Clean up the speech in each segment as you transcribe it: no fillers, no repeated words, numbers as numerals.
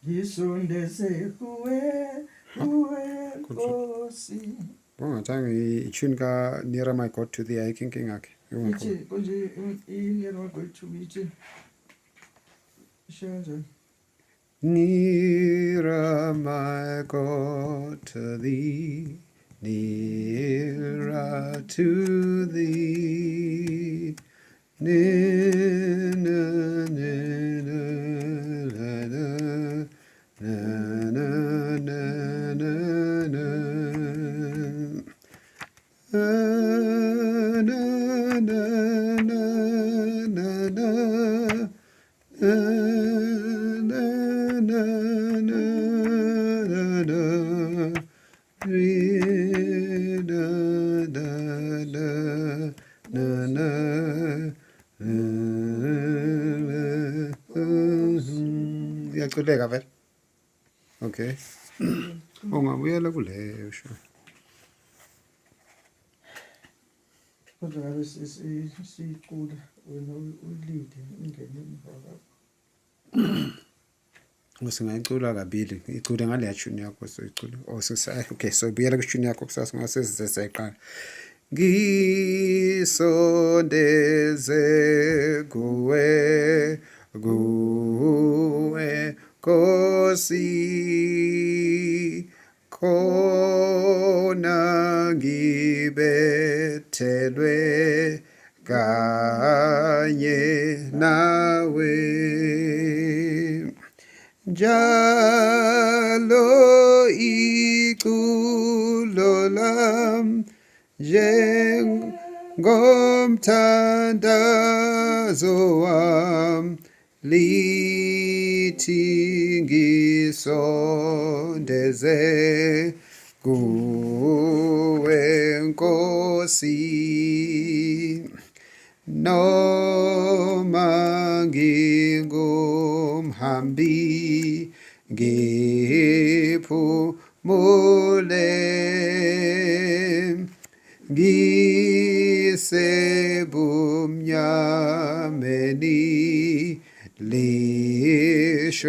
Ngisondeze kuwe, kuwe Nkosi. Bongathanga i-tune ka Nearer My God to Thee, ayikho inkinga yakhe. Ithi konje i-Nearer My God to Thee ithi isho kanjani? Nearer my God to thee, nearer to thee. Na na na na na na na na na na. Na na na na na na. Na na na na na na. Re na na na na na. Iyaculeka vele. Okay. Ungabuyela kuleyo sho. Kodwa ngabe siyicula wena uyilide ingene emva kwakho. Singayicula kabili. Icule ngaleya tune yakho soyicula. Oh sesa okay, so buyela ku tune yakho kusasa ngase size sayiqala. Ngisondeze kuwe, kuwe Nkosi, khona ngibethelwe kanye nawe. Njalo iculo lam njengomthandazo wam lithi ngisondeze kuwe Nkosi, noma ngingumhambi ngiphumule ngisebumnyameni lishonile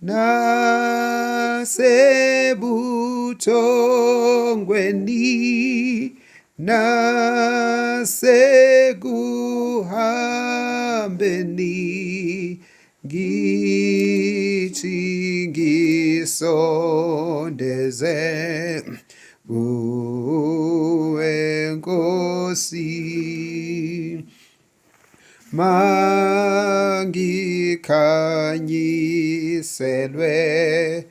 nasebuthongweni nasekuhambeni ngithi ngisondeze kuwe Nkosi. Mangikhanyiselwe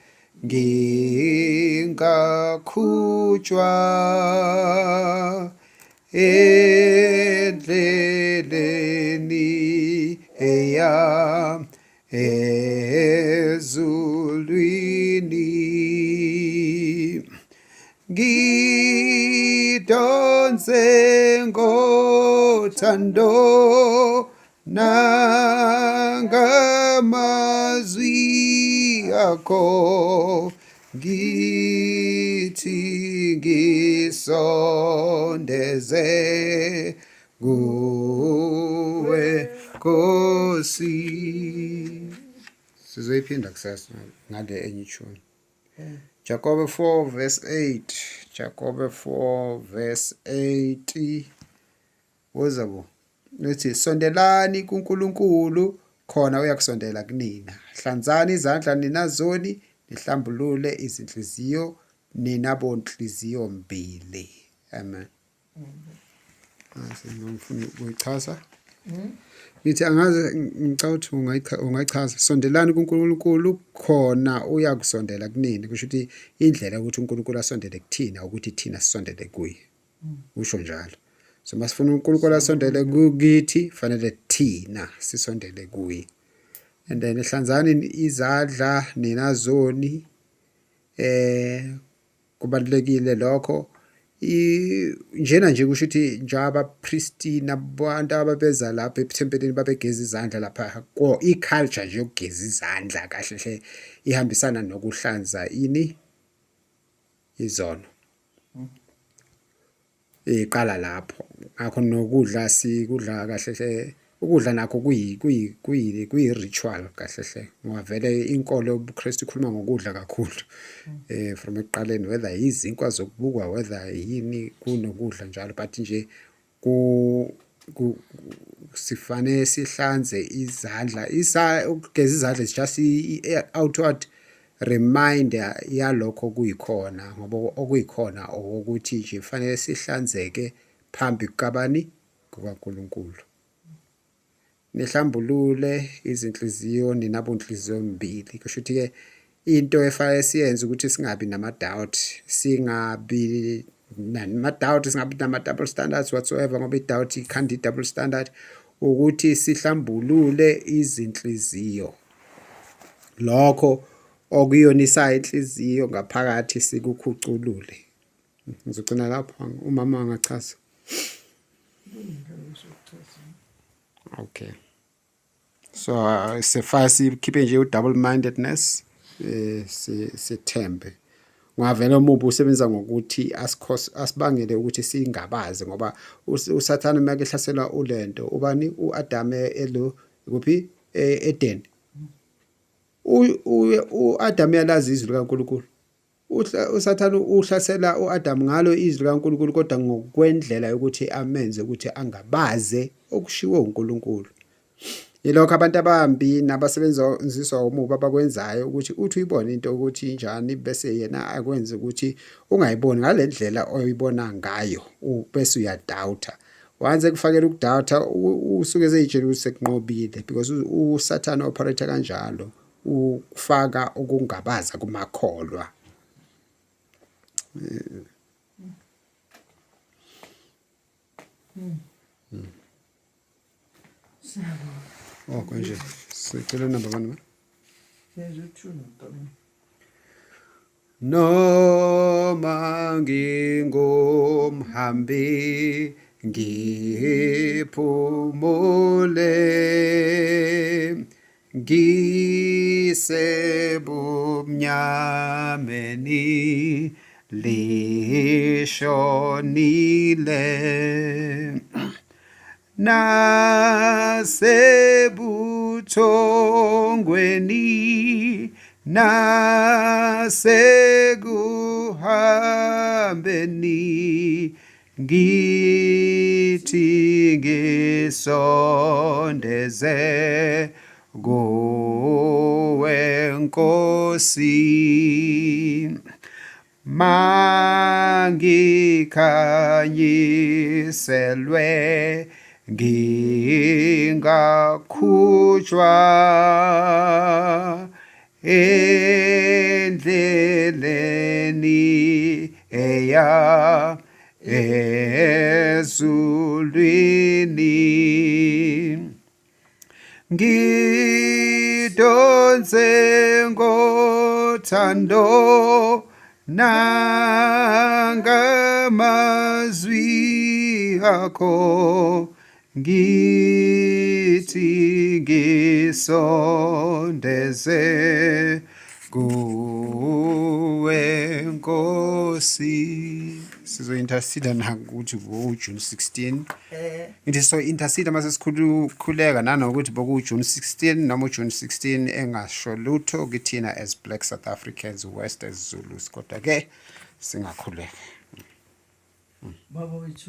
ngingakhutshwa endleleni eya ezulwini. Ngidonse ngothando nangamazwi akho, ngithi ngisondeze kuwe Nkosi. Sizoyiphinda kusasa ngale enye itshuni. Jakobe 4 verse 8. Jakobe 4 verse 8. Woza bo. Uthi sondelani kuNkulunkulu khona uyakusondela kunina. Hlanzani izandla nina zoni, nihlambulule izinhliziyo nina bonhliziyo mbili. Amen. Angazi noma ufuna ukuyichaza. Ngithi angazi, ngicabanga ukuthi ungayichaza. Sondelani kuNkulunkulu khona uyakusondela kunina. Kusho ukuthi indlela yokuthi uNkulunkulu asondele kuthina ukuthi thina sisondele kuye. Usho njalo. So masifuna uNkulunkulu asondele kithi fanele thina sisondele kuye. And then hlanzani izandla nina zoni, kubalulekile lokho. Njena nje kusho ukuthi nje abapristi nabantu ababeza lapha ethempelini babegeza izandla lapha, ko i-culture nje yokugeza izandla kahle hle ihambisana nokuhlanza ini izono. Iqala lapho. Ngakho nokudla sikudla kahle hle. Ukudla nakho kuyi kuyi kuyi kuyi ritual kahle hle ngoba vele inkolo yobuKristu ikhuluma ngokudla kakhulu from ekuqaleni, whether izinkwa zokubukwa, whether yini, kunokudla njalo, but nje ku sifane sihlanze izandla. Isa ukugeza izandla is just i-outward reminder yalokho okuyikhona, ngoba okuyikhona okokuthi nje fanele sihlanzeke phambi kukabani? KukaNkulunkulu. Nihlambulule izinhliziyo nina bonhliziyo mbili. Kusho ukuthi-ke into efanele siyenze ukuthi singabi nama-doubt, singabi nama-doubt, singabi nama-double standards whatsoever, ngoba i-doubt ikhanda i-double standard, ukuthi sihlambulule izinhliziyo. Lokho okuyonisayo inhliziyo ngaphakathi sikukhuculule. Ngizogcina lapho, umama angachaza. Okay. So sifake sikhiphe nje u-double mindedness, sithembe. Ngoba vele umubi usebenza ngokuthi asibangele ukuthi singabaze, ngoba uSathane uma ehlasela ulento ubani uAdam elo kuphi e-Eden. U-Adam uyalazi izwi likaNkulunkulu. USathane uhlasela u-Adamu ngalo izwi likaNkulunkulu, kodwa ngokwendlela yokuthi amenze ukuthi angabaze okushiwo uNkulunkulu. Yilokho abantu abambi nabasebenziswa umubi abakwenzayo, ukuthi uthi uyibone into ukuthi injani, bese yena akwenze ukuthi ungayiboni ngale ndlela oyibona ngayo, bese uyadawutha. Once ekufakela ukudawutha, usuke eseyitshela ukuthi sekunqobile, because uSathane operate kanjalo, ufaka ukungabaza kumakholwa. Siyabonga. Oh, konje sicela number bani ma? There's a tune. Noma ngingumhambi ngiphumule, ngisebumnyameni lishonile, nasebuthongweni, nasekuhambeni, ngithi ngisondeze kuwe Nkosi. Mangikhanyiselwe, ngingakhutshwa endleleni eya ezulwini. Ngidonse ngothando nangamazwi akho, ngithi ngisondeze kuwe Nkosi. Sizo-intercede nakuthi ngo-June 16. Ngithi so intercede mase sikhuleka nanokuthi boku June 16 noma uJune 16 engasho lutho kithina as Black South Africans, West as Zulus, kodwa ke singakhuleka. Baba wethu.